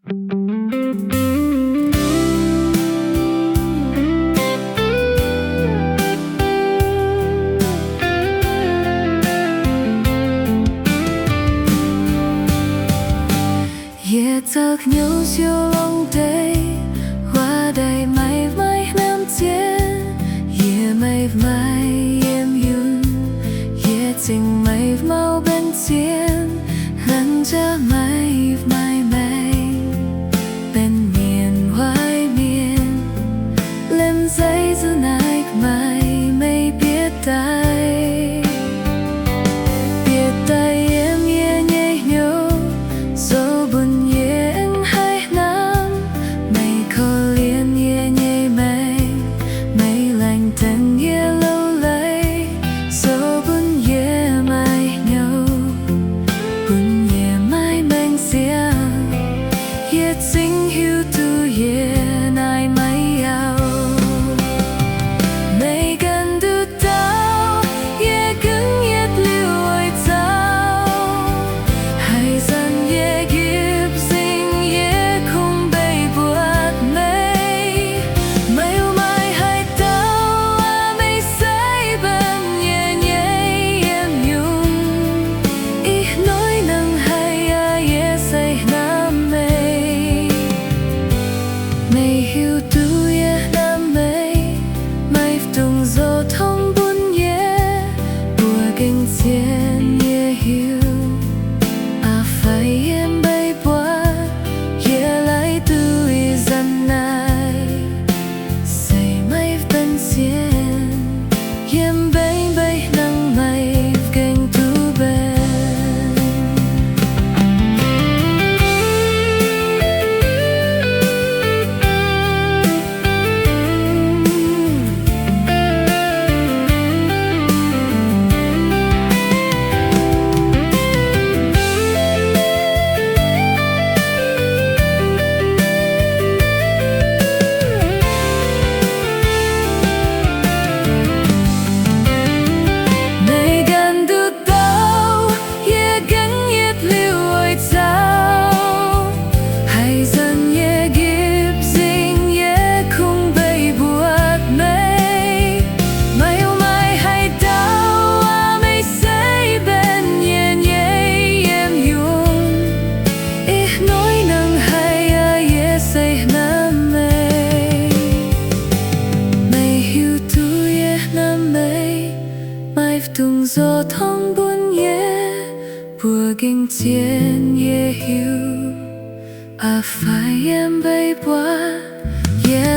Yie zoux hnyouv siou longx deix, waac daaih meih maiv hnamv zien. Yie meih maiv yiem yungh, yie zingh meih mauv benx zien. Hnangv jaax meih maaih maengc benx mienh waaic mienh, liemh zeih zuqc naaic maaih meih bieqc daaih. Bieqc daaih yiem yie nyei hnyouv, zoux bun yie aengx haih hnamv. Meih korv-lienh yie nyei maengc, meih laengz dengv yie loz-leiz, zoux bun yie maaih hnyouv, bun yie maaih maengc siang. Yie zingh hiuv duqv yie naaic meih yaac. Meih ganh nduqc dauh, yie gengh yietc liuz oix zoux. Haaix zanc yie gipv nzingh, yie kungx mbeix buatc meih. Meih maaih haaix dauh aqv, meih se benx yie nyei yiem yungh. Ih hnoi nangh haic aqv, yie se hnamv meih. Meih hiuv duqv yie hnamv meih, maaih dungx zoux tong bun yie, mbuo gengh zien yie hiuv. Aa fai yie mbeix buatc, yie laaic duqv ih zanc naaiv, se meih benx zien. Yie mbeix mbeix hnangv meih gengh duqv benx. Meih ganh nduqc dauh, yie gengh yietc liuz oix zoux. Haaix zanc yie gipv nzingh, yie kungx mbeix buatc meih. Meih maaih haaix dauh aqv, meih se benx yie nyei yiem yungh. Ih hnoi nangh haic aqv, yie se hnamv meih. Meih hiuv duqv yie hnamv meih, maaih dungx zoux tong bun yie, mbuo gengh zien yie hiuv. Aa fai yie mbeix buatc, yie